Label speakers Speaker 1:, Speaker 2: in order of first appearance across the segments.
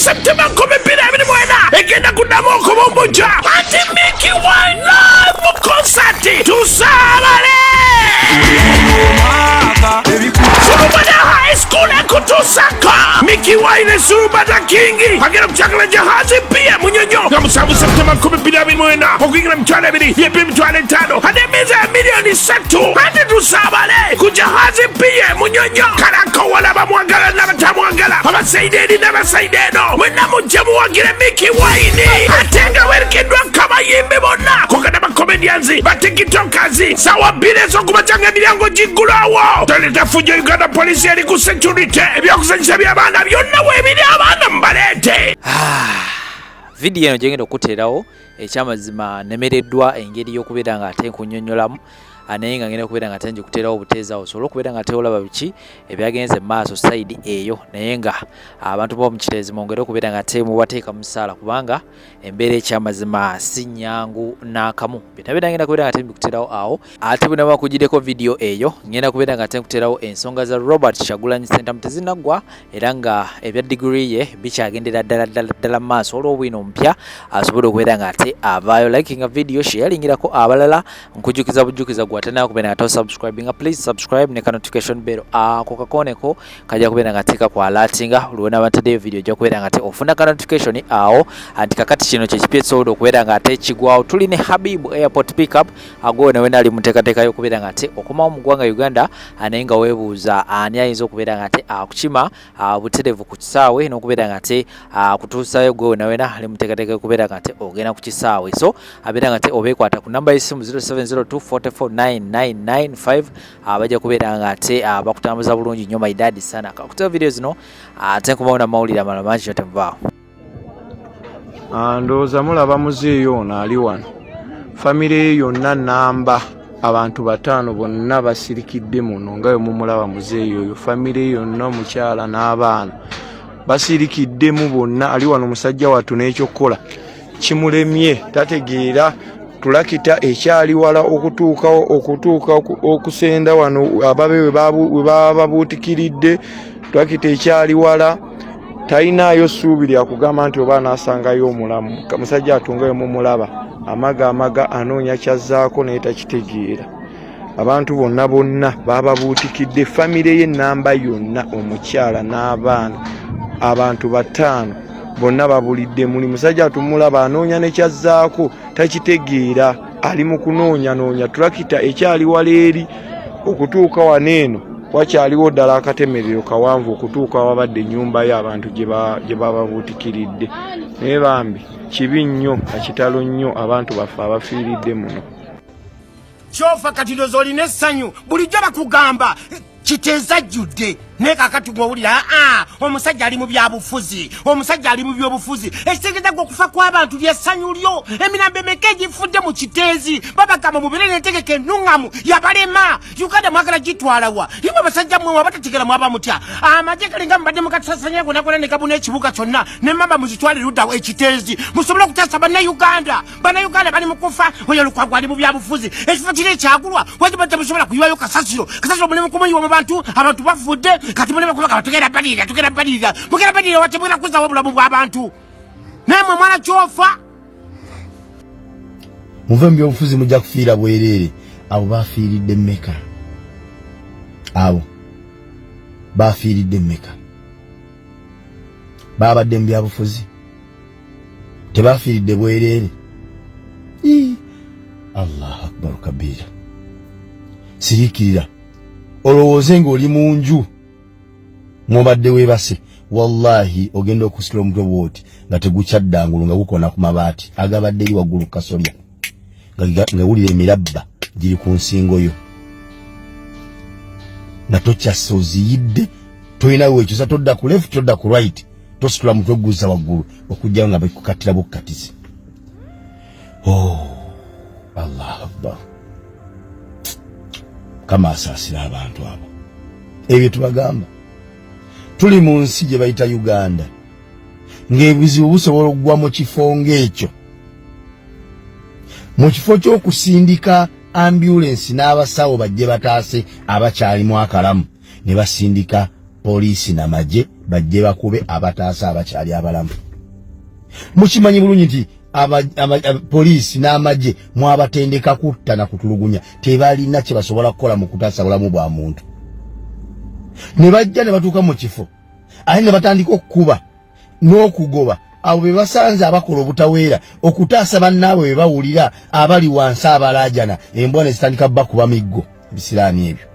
Speaker 1: September 2024 egenda kuddamu okubumbujja anti Mikie Wine live concert. Tusaabale Sulubada High School ekutusako Mikie Wine, Sulubada King agenda kukyakala Jahazi pia Munyonyo nga 7 September 2024. Okuyingira 20,000, VIP 50,000, ate emmeeza ya 3 miliyoni. Ate tusaabale ku Jahazi pia Munyonyo. Kalakowala bamwagala n'abatamwagala, abasaide eri n'abasaide eno, mwenna mujje muwagire Mikie Wine, ate nga werekeddwa kabayimbi bonna kogenda ba comedians, ba TikTokers. Sawa 2 ez'okumakya emiryango giggulawo. Toleta fujjo, Uganda Police eri ku security. Ebyokuzanyisa by'abaana byonna weebiri, abaana mubaleete.
Speaker 2: Vidiyo eno gyengenda okuteerawo, ekyamazima nemereddwa engeri y'okubeera nga ate nkunnyonnyolamu, naye nga ngenda okubeera nga ate ngikuteerawo obuteeza osobole okubeera nga ate olaba biki ebyagenze mu maaso side eyo. Naye nga abantu b'omu Kiteezi mwongere okubeera nga ate mubateeka mu ssaala, kubanga embeera ekyamazima si nnyangu n'akamu. Byonna byonna ngenda kubeera nga ate mbikuteerawo awo. Ate bwe naba nkugireko vidiyo eyo, ngenda kubeera nga ate nkuteerawo ensonga za Robert Kyagulanyi Ssentamu tezinaggwa, era nga ebya diguri ye bikyagendera ddala ddala ddala mu maaso olw'obwino omupya asobole okubeera nga ate avaayo. Likinga video, sharingirako abalala. Nkujjukiza bujjukiza, gwe atenaba kubeera nga ate osubscribinga, please subscribe ne ka notification bell ako kakooneko, kajja kubeera nga teeka ku alertinga lwona ntaddeyo video, ojja kubeera nga ate ofuna ka notification awo. Anti kakati kino kyekipya ekisobola okubeera nga ate kigwawo. Tuli ne Habib Airport Pickup. Agwe nawe naali muteekateeka y'okubeera nga ate okomawo mu ggwanga Uganda, naye nga weebuuza ani ayinza okubeera nga ate akukima butereevu ku kisaawe n'okubeera nga ate akutuusayo, gwe wena ali muteekateeka y'okubeera nga ate ogenda ku kisaawe, so abeera nga ate obeekwata ku namba y'essimu 0702449995, bajja kubeera nga ate bakutambuza bulungi nnyo maidadi sana. Kakuteo video zino, ate nkomawo n'amawulire amalala mangi nyo, temuvaawo.
Speaker 3: Ndowooza mulaba muzeeyi ono ali wano, famire ye yonna namba abantu bataano bonna basirikidde muno nga bwe mumulaba. Muzeeyi oyo, famire ye yonna, omukyala n'abaana basirikiddemu bonna. Ali wano musajja wattu n'ekyokukola kimulemye, tategeera. Tulakita ekyali wala okutuukawo, okutuuka okusenda wano ababe we baba babuutikiridde. Tulakita ekyali wala, talinaayo ssuubi lyakugamba nti oba anaasangayo omulamu. Musajja atunga we mumulaba amaga amaga, anoonya kyazzaako naye takitegeera. Abantu bonna bonna bababuutikidde, famire ye namba yonna, omukyala n'abaana, abantu bataano bonna babulidde muli. Musajja atumulaba anoonya nekyazzaako takitegeera, ali mu kunoonyanoonya. Tulakita ekyali wala eri okutuuka wano eno, wakyaliwo ddala akatemerero kawanvu okutuuka wabadde ennyumba y'abantu gye bababuutikiridde. Naye bambi kibi nnyo, akitalo nnyo abantu baffe abafiiridde muno.
Speaker 4: Kyofa kati ndoza olina essanyu. Bulijjo bakugamba Kiteeza jjudde, naye kakati gwowulira aa omusajja ali mu byabufuzi, omusajja ali mu byobufuzi, ekitegeeza gwe okufa kw'abantu lyessanyu lyo. Emirambo emeka egifudde mu Kiteezi? Babagamba mubeere netegeka ennuŋŋamu, yabalema. Uganda mwagala gitwalawa? Imwe abasajja mmwe wabatategera mwaba mutya? Amagye galinga mubadde mugatasasanya gonagona ne gabuna ekibuga kyonna, ne mamba muzitwale luddawo Ekiteezi musobole okutaasa Bannayuganda. Bannayuganda bali mu kufa, oyo Lukwago ali mu byabufuzi. Ekifo kiri ekyagulwa, wakiba temusobola kuyiwayo kasasiro. Kasasiro mulimu kumuyiwa mu bantu, abantu bafudde. Kati mulimu kubaga tugenda balirira, tugenda balirira, mugenda balirira wati mugenda kuzzawo obulamu bw'abantu? Naye mwe mwana kyofa.
Speaker 5: Muve mu byobufuzi, mujja kufiira bwereere. Abo bafiiridde mmeka? Abo bafiiridde mmeka? Babadde mu byabufuzi, tebafiiridde bwereere. Allahu akbaru kabiira. Siriikirira olowooze ng'oli mu nju mwobadde weebase, wallahi ogenda okusitula omutwe bwoti nga tegukyadda ngulu, nga gukona ku mabaati agabadde eri waggulu kasolya, nga wulira emirabba giri ku nsingo yo, nga tokyassa, oziyidde, tolina wekyusa, todda ku left, todda ku right, tositula mutwe guzza waggulu okujjayo nga bekukattira bukkatizi. Oh, Allah akbar! Kama asaasira abantu abo. Ebyo tubagamba, tuli mu nsi gye bayita Uganda, ng'ebuzibu busobola okugwa mu kifo ng'ekyo. Mu kifo ky'okusindika ambulensi n'abasawo bajje bataase abakyalimu akalamu, ne basindika. Poliisi na magye bajje bakube abataasa abakyali abalamu. Mukimanyi bulungi nti poliisi n'amagye mwabatendeka kutta na kutulugunya, tebalina kye basobola kukola mu kutaasa bulamu bwa muntu. Ne bajja ne batuuka mu kifo ate ne batandika okukuba n'okugoba abo be basanze abakola obutaweera okutaasa bannaabwe be bawulira abali wansi abalaajana. Embwa ne zitandika bakuba miggo, ebisiraani ebyo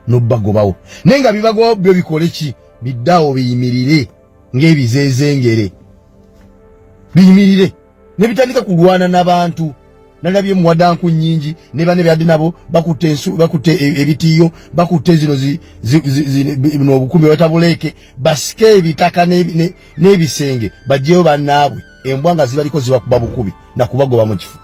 Speaker 5: n'obagobawo, naye nga bibagobawo byo bikole ki? Biddaawo biyimirire ng'ebizeezengere, biyimirire ne bitandika kulwana n'abantu. Nalabye muwadanku nnyingi ne bane byadde nabo bakutte ensu, bakutte ebitiiyo, bakutte zino bino obukumi batabuleeke, basike ebitaka n'ebisenge baggyeyo bannaabwe. Embwa nga zibaliko zibakuba bukubi nakubagoba mu kifo.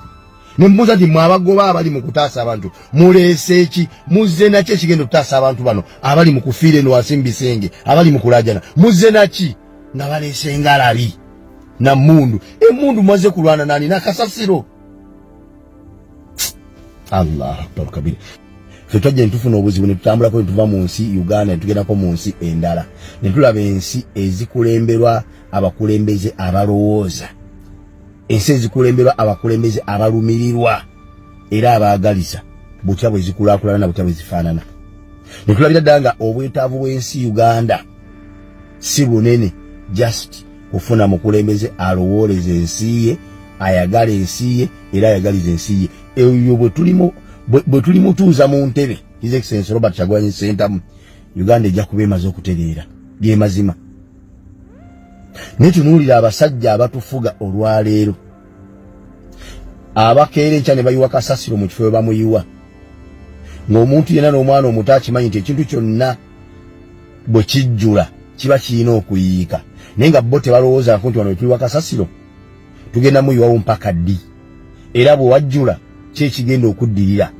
Speaker 5: Ne mbuuza nti, mwe abagoba abali mu kutaasa abantu muleese ki? Muzze naki ekigenda okutaasa abantu bano abali mu kufiira eno wansi mu bisenge, abali mu kulaajana? Muzze naki? Nga baleese engalabi na mundu. Emundu mwaze kulwana nani? Nakasasiro. Allah akbar kabiri. Ffe twajja netufuna obuzibu, netutambulako netuva mu nsi Uganda, netugendako mu nsi endala, netulaba ensi ezikulemberwa abakulembeze abalowooza, ensi ezikulemberwa abakulembeze abalumirirwa era abaagaliza, butya bwe zikulaakulana na butya bwe zifaanana. Netulabira ddala nga obwetaavu bw'ensi Uganda si bunene, just kufuna mukulembeze alowooleza ensi ye, ayagala ensi ye era ayagaliza ensi ye. Eyo bwe tulimutuuza mu ntebe, His Excellency Robert Kyagulanyi Ssentamu, Uganda ejja kuba emaze okutereera. Ge mazima. Naye tunuulira abasajja abatufuga olwaleero, abakeera enkya ne bayiwa kasasiro mu kifo we bamuyiwa, ng'omuntu yenna n'omwana omuto akimanyi nti ekintu kyonna bwe kijjula kiba kirina okuyiika, naye nga bo tebalowoozaako nti wano wetuyiwa kasasiro tugenda muyiwawo mpaka ddi, era bwe wajjula ki ekigenda okuddirira.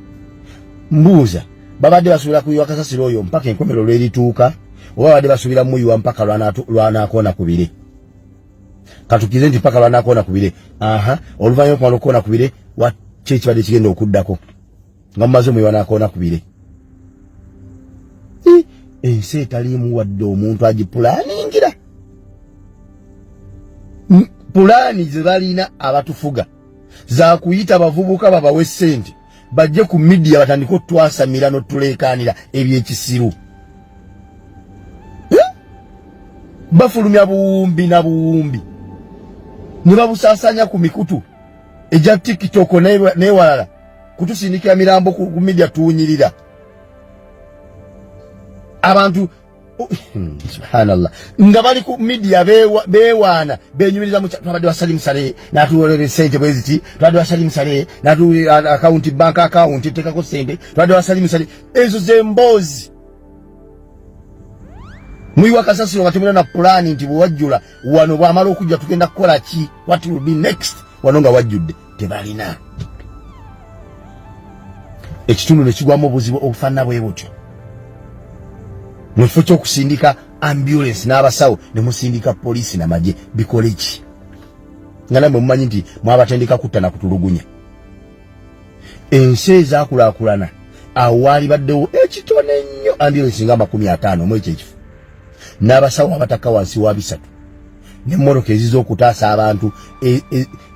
Speaker 5: Mbuuza, babadde basuubira kuyiwa kasasiro oyo mpaka enkomero lwerituuka, oba babadde basuubira muyiwa mpaka lwanaakoona ku bire? Katukize nti mpaka lwanaakoona ku bire. Aha, oluvannyuma okumala okukoona ku bire, ki ekibadde kigenda okuddako nga mumaze omuyiwa n'akoona ku bire? Ensi etaliimu wadde omuntu agipulaningira pulaani ze balina abatufuga za kuyita bavubuka babawe ssente bajje ku media batandike otwasamira n'otuleekaanira ebyekisiru. Eh? Bafulumya buwumbi na buwumbi ne babusaasanya ku mikutu egya TikTok n'ewalala kutusindikira mirambo ku media tuwunyirira abantu. Subhanallah, nga bali ku media bewaana, benyumiriza mu twabadde wa Salim Saleh natuwolera sente bwe ziti, twabadde wa Salim Saleh natu account, bank account tekako sente, twabadde wa Salim Saleh. Ezo zemboozi. Muyiwa kasasiro nga temulina na pulaani nti bwewajjula wano, bwamala okujja tugenda kukola ki? What will be next wano nga wajjudde? Tebalina. Ekitundu ne kigwamu obuzibu obufaanana bwe butyo, mu kifo ky'okusindika ambulance n'abasawo ne musindika poliisi n'amagye. Bikole ki nga nammwe mumanyi nti mwabatendeka kutta na kutulugunya? Ensi ezaakulaakulana, awo waali baddewo ekitone ennyo ambulance nga 50 mu ekyo ekifo, n'abasawo abatakka wansi wa 300, n'emmotoka eziza okutaasa abantu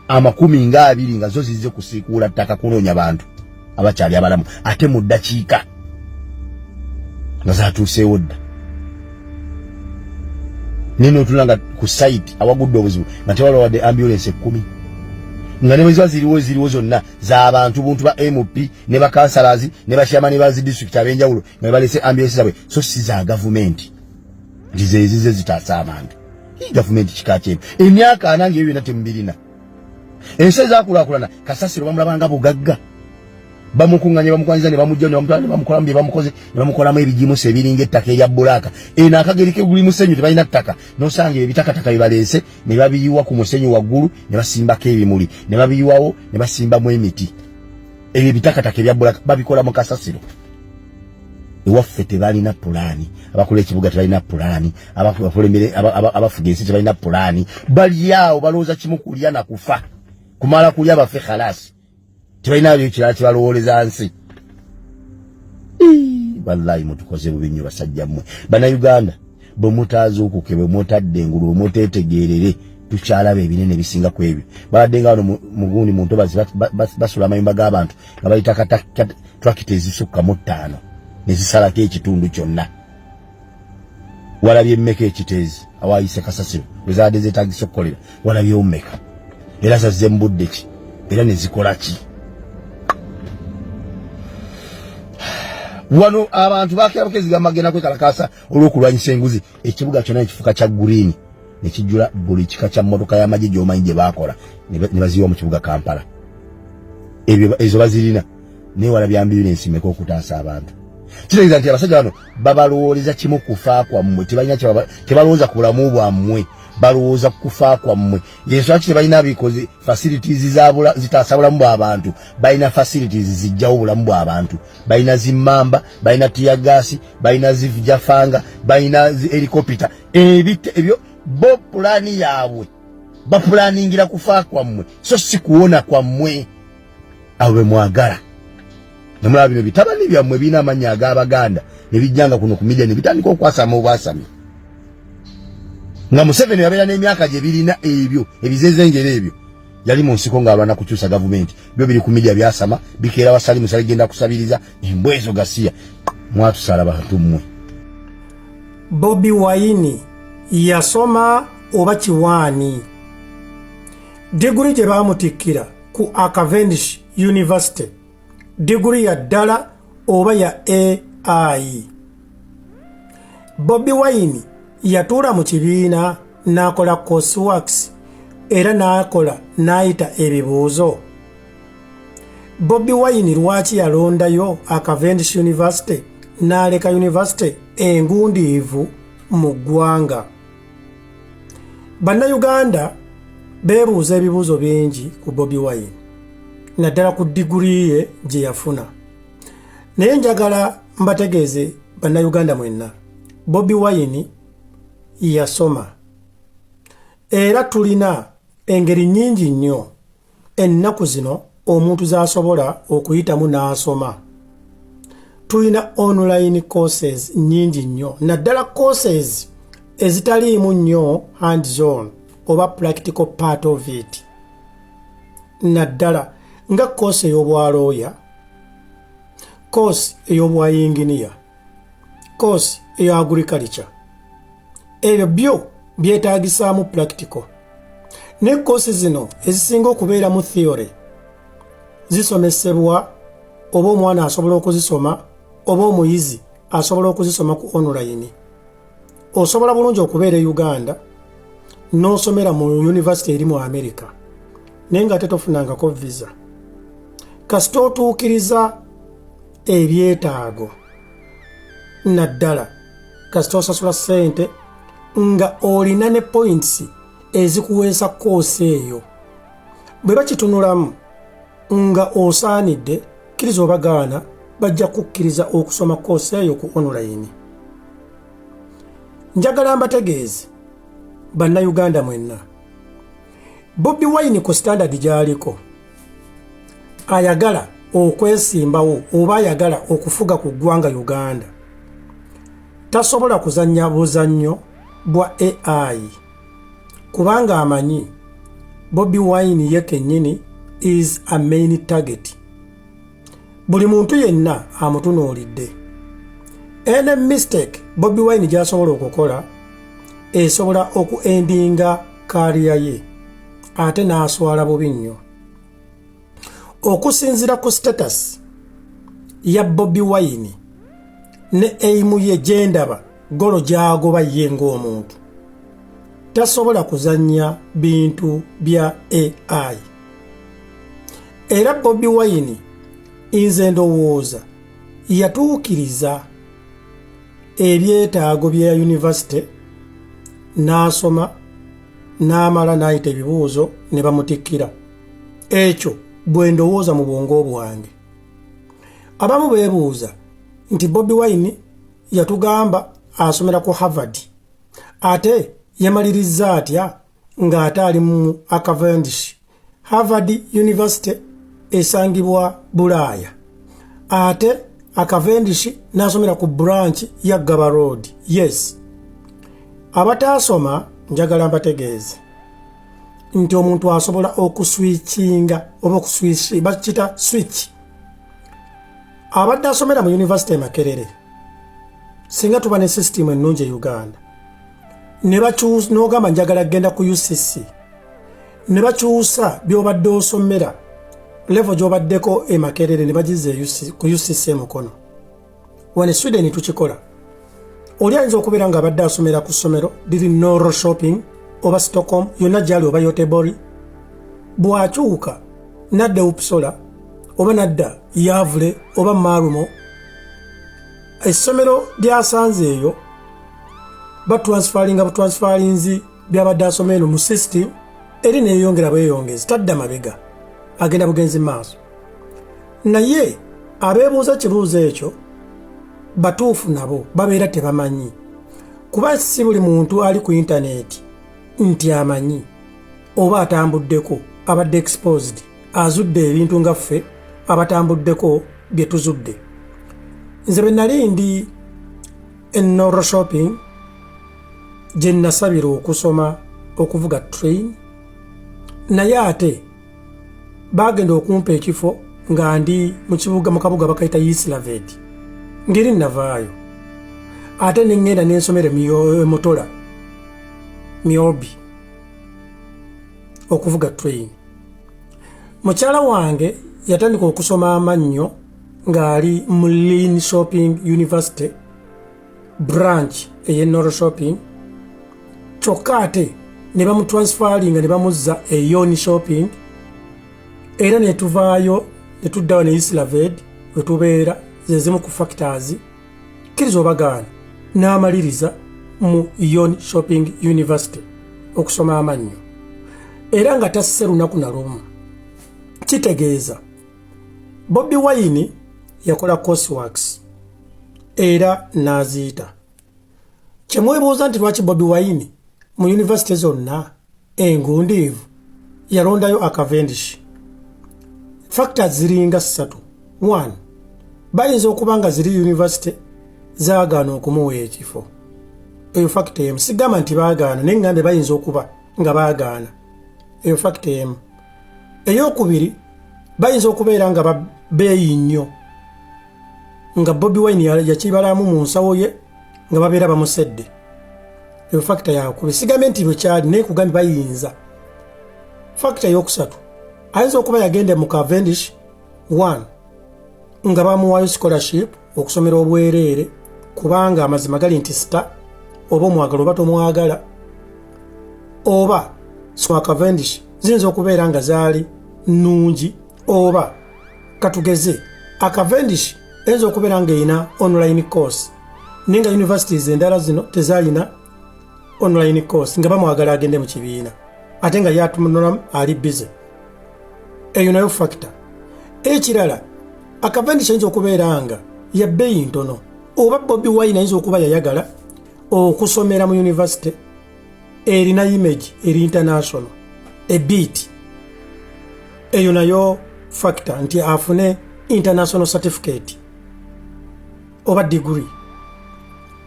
Speaker 5: 20 nga zo zizze kusiikuula ttaka kunoonya bantu abakyali abalamu, ate mu ddakiika nga zatuuseewo dda. Naye notula nga ku site awagudde obuzibu nga tewaliwo wadde ambulance 10, nga ne bwe ziba ziriwo, ziriwo zonna z'abantu buntu ba MP ne bakansalazi ne bachairman ba zi district ab'enjawulo nga balese ambulance zaabwe, so si za gavumenti nti zeezize zitaasa abantu. Hii gavumenti kika kyemu, emyaka 40 nga ebyo byonna temubirina. Ensi ezakulaakulana, kasasiro bamulabanga bugagga, bamukuŋŋanya, bamukwanyiza ne bamugja ne bamutwala ne bamukolamu bye bamukoze, ne bamukolamu ebigimusa ebiringa ettaka erya bbulaaka. Eno akageri ke guli musenyu, tebalina ttaka, n'osanga ebyo ebitakataka bye baleese ne babiyiwa ku musenyu waggulu ne basimbako ebimuli, ne babiyiwawo ne basimbamu emiti. Ebyo ebitakataka ebya bbulaaka babikola mu kasasiro. Ewaffe tebalina pulaani, abakola ekibuga tebalina pulaani, abakulembere abafuga ensi tebalina pulaani. Bali awo balowooza kimu, kulya na kufa, kumala kulya bafe, khalasi. Tebalina byo kirala kibalowooleza nsi. Wallahi mutukoze bubi nnyo basajja mmwe Bannayuganda. Bwe mutaazuukuke, bwe mutadde engulu, bwe muteetegeerere, tukyalaba ebinene ebisinga ku ebyo. Babadde nga wano mugundi mu ntobazi basula amayumba g'abantu nga bayita twakita ezisukka mu ttaano ne zisalako ekitundu kyonna. Walabye mmeka ekiteezi awayise kasasiro we zaadde zeetagisa okukolera? Walabyewo mmeka? Era zazze mu budde ki? Era ne zikola ki? Wano abantu bakera gamba genda kwekalakaasa olw'okulwanyisa enguzi, ekibuga kyonna ekifuka kya green nekijjula buli kika kya mmotoka y'amagye gy'omanyi gye baakola ne baziyiwa mu kibuga Kampala. Ebyo ezo bazirina, naye walabya ambulensi meka okutaasa abantu? Kitegeeza nti abasajja bano babalowooleza kimu, kufa kwammwe. Tebalina, tebalowooza ku bulamu bwammwe, balowooza ku kufa kwammwe. Yensonga ki tebalina bikozi facilities zitaasa bulamu bw'abantu? Balina facilities zijjawo bulamu bw'abantu. Balina zimmamba, balina teargas, balina zijafanga, balina zi helicopter. Ebyo bo pulaani yaabwe bapulaningira kufa kwammwe, so si kuwona kwammwe. Abo be mwagala nemulaba bino bitabani byammwe birina amannya ag'Abaganda ne bijjanga kuno ku media ne bitandika okwasama obwasami nga Museveni yabeera n'emyaka gye birina. Ebyo ebizezengero ebyo yali mu nsiko ng'alwana kukyusa gavumenti, byo biri ku media byasama, bikeera wasali musale genda kusabiriza. Embwa ezo gasiya, mwatusala bantu mmwe.
Speaker 6: Bobi Wine yasoma oba kiwaani? Diguli gye baamutikkira ku Cavendish University, diguli ya ddala oba ya AI? Bobi Wine yatuula mu kibiina n'akola courseworks era n'akola n'ayita ebibuuzo? Bobi Wine lwaki yalondayo Cavendish University n'aleka university engundiivu mu ggwanga? Bannayuganda beebuuza ebibuuzo bingi ku Bobi Wine, naddala ku diguli ye gye yafuna. Naye njagala mbategeeze bannayuganda mwenna, Bobi Wine yasoma, era tulina engeri nnyingi nnyo ennaku zino omuntu z'asobola okuyitamu n'asoma. Tulina online courses nnyingi nnyo, naddala courses ezitaliimu nnyo hands on oba practical part of it, naddala nga course ey'obwalooya, course ey'obwayinginiya, course eya agriculture. Ebyo byo byetaagisaamu practical. Ne course zino ezisinga okubeeramu theory zisomesebwa oba omwana asobola okuzisoma oba omuyizi asobola okuzisoma ku online. Osobola bulungi okubeera e Uganda n'osomera mu university eri mu America, naye nga ate tofunangako visa, kasita otuukiriza ebyetaago, naddala kasita osasula ssente nga olina ne points ezikuweesa course eyo. Bwe bakitunulamu nga osaanidde, kkiriza oba gaana, bajja kukkiriza okusoma course eyo ku online. Njagala mbategeeze bannayuganda mwenna, Bobi Wine ku standard gy'aliko ayagala okwesimbawo oba ayagala okufuga ku ggwanga Uganda, tasobola kuzannya buzannyo bwa AI, kubanga amanyi Bobi Wine ye kennyini is a main target. Buli muntu yenna amutunuulidde. Any mistake Bobi Wine gy'asobola okukola esobola oku endinga career ye, ate n'aswala bubi nnyo. Okusinziira ku status ya Bobi Wine ne aim ye gyendaba, goal gy'agoba ye ng'omuntu, tasobola kuzannya bintu bya AI. Era Bobi Wine nze ndowooza yatuukiriza ebyetaago bya university n'asoma n'amala n'ayita ebibuuzo ne bamutikkira. Ekyo bwe ndowooza mu bwongo bwange. Abamu beebuuza nti Bobi Wine yatugamba asomera ku Harvard, ate yamalirizza atya ng'ate ali mu Cavendish? Harvard University esangibwa Bulaaya, ate Cavendish n'asomera ku branch ya Gaba Road. Yes. Abataasoma njagala mbategeeze nti omuntu asobola okuswikinga oba okuswishi bakita switch. Abadde asomera mu yunivasite e Makerere, singa tuba ne sisitimu ennungi e Uganda, ne bakyusa n'ogamba njagala kugenda ku UCC, ne bakyusa by'obadde osomera, level gy'obaddeko e Makerere ne bagizza ku UCC e Mukono. Wano e Sweden tukikola. Oli ayinza okubeera ng'abadde asomera ku ssomero liri Norrköping oba Stockholm, yonna gyali, oba Göteborg, bw'akyuka nadda Uppsala oba nadda Gävle oba Malmö, essomero lyasanze eyo batransfaringa butransfarinzi byabadde asoma eno mu system eri, neyongera bweyongezi, tadda mabega, agenda bugenzi maaso. Naye abeebuuza kibuuzo ekyo batuufu, nabo babeera tebamanyi, kuba si buli muntu ali ku intaneti nti amanyi oba atambuddeko, abadde exposed, azudde ebintu nga ffe abatambuddeko bye tuzudde. Nze bwe nali ndi e Norrköping gye nasabira okusoma okuvuga train, naye ate bagenda okumpa ekifo nga ndi mu kibuga, mu kabuga bakayita Gislaved, ngeri navaayo ate neŋŋenda nensomera Motala Mjölby okuvuga train. Mukyala wange yatandika okusoma amannyo ng'ali mu Linköping University branch ey'e Norrköping, kyokka ate ne bamutransfaringa ne bamuzza e Jönköping, era ne tuvaayo ne tuddawo ne Gislaved we tubeera. Ze zimu ku factors, kkiriza obagaana, n'amaliriza mu Jönköping University okusoma amannyo, era nga tasse lunaku na lumu. Kitegeeza Bobi Wine yakola courseworks era n'aziyita. Kyemwebuuza nti lwaki Bobi Wine mu yunivasite zonna engundiivu yalondayo Cavendish? Factors ziringa ssatu. 1, bayinza okuba nga ziri yunivasite zaagaana okumuwa ekifo. Eyo factor emu. Sigamba nti baagaana, naye ngambe bayinza okuba nga baagaana. Eyo factor emu. Eyokubiri, bayinza okubeera nga beeyi nnyo, nga Bobi Wine yakibalamu mu nsawo ye nga babeera bamusedde. Eyo factor yakubiri. Sigambye nti bwekyali, naye kugambye bayinza. Factor eyokusatu, ayinza okuba yagenda mu Cavendish 1 nga bamuwaayo scholarship okusomera obwereere, kubanga amazima gali nti sita oba omwagala oba tomwagala, oba swa Cavendish ziyinza okubeera nga zaali nnungi, oba katugeze Cavendish eyinza okubeera nga erina online course, naye nga universities endala zino tezalina online course, nga bamwagala agende mu kibiina ate nga yatunulamu ali busy. Eyo nayo factor. Ekirala, Cavendish ayinza okubeera nga yabbeeyi ntono, oba Bobi Wine ayinza okuba yayagala okusomera mu university erina image eri international ebit. Eyo nayo factor, nti afune international certificate oba degree.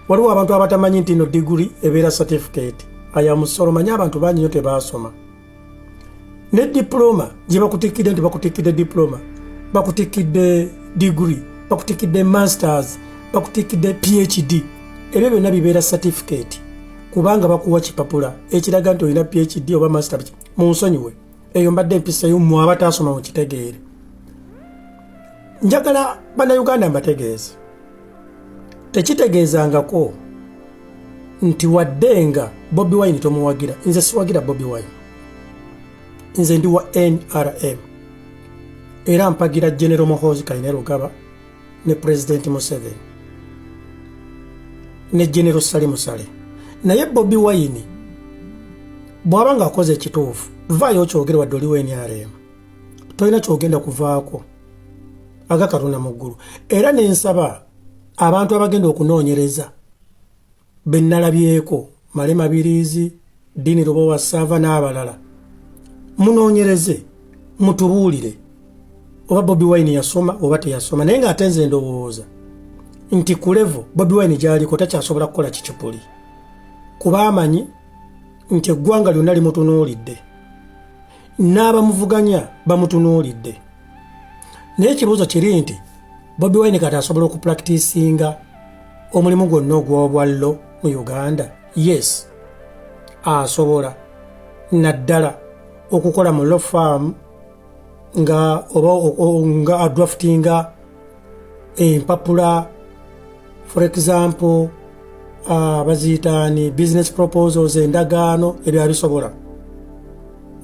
Speaker 6: Waliwo abantu abatamanyi nti no degree ebeera certificate aya musolo. Manyi abantu bangi nnyo tebasoma, ne diploma gye bakutikkidde nti bakutikkidde diploma, bakutikkidde degree, bakutikkidde masters, bakutikkidde PhD, ebyo byonna bibeera certificate, kubanga bakuwa kipapula ekiraga nti olina PhD oba master. Mu nsonyiwe, eyo mbadde empisayo mmwe abataasoma mukitegeere. Njagala Bannayuganda mbategeeze, tekitegeezangako nti wadde nga Bobi Wine tomuwagira. Nze siwagira Bobi Wine, nze ndi wa NRM era mpagira General Muhoozi Kainerugaba ne President Museveni ne General Salim Saleh. Naye Bobi Wine bw'aba ng'akoze ekituufu, vaayo okyogere. Wadde oli wa NRM, tolina kyogenda kuvaako aga Katonda mu ggulu. Era nensaba abantu abagenda okunoonyereza bennalabyeko, Male Mabiriizi, Dini Lubowa Saava n'abalala, munoonyereze mutubuulire oba Bobi Wine yasoma oba teyasoma. Naye ng'ate nze ndowooza nti ku level Bobi Wine gy'aliko takyasobola kukola kicupuli. Kuba amanyi nti eggwanga lyonna limutunuulidde, n'abamuvuganya bamutunuulidde. Naye ekibuuzo kiri nti Bobi Wine kati asobola okupracticinga omulimu gwonna ogw'obwa law mu Uganda? Yes, asobola, naddala okukola mu law firm nga oba nga adraftinga empapula, for example baziyitaani, business proposals, endagaano, ebyo abisobola,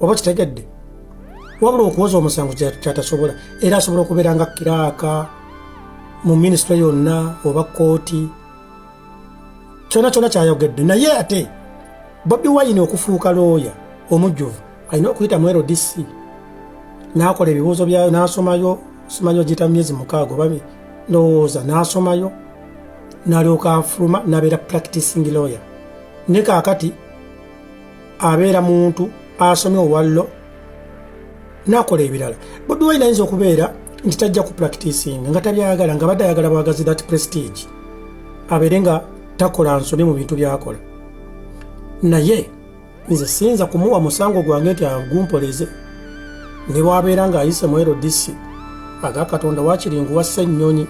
Speaker 6: oba kitegedde. Wabula okuwoza omusango kyatasobola. Era asobola okubeera nga clerk mu minisitule yonna oba kooti, kyona kyona kyayogedde. Naye ate Bobi Wine okufuuka looya omujjuvu alina okuyita mu LDC n'akola ebibuuzo byayo, n'asomayo, simanyi ogiyita myezi 6 oba ndowooza, n'asomayo n'alyoka afuluma n'abeera practicing lawyer. Ne kaakati abeera muntu asomye obwa law n'akola ebirala. Bobi Wine ayinza okubeera nti tajja ku practicing nga tabyagala, nga badde ayagala bwagazi that prestige, abeere nga takola nsobi mu bintu byakola. Naye nze siyinza kumuwa musango gwange nti agumpoleze. Ne bwabeera ng'ayise mu LDC, aga Katonda, wakiringuwa Ssennyonyi.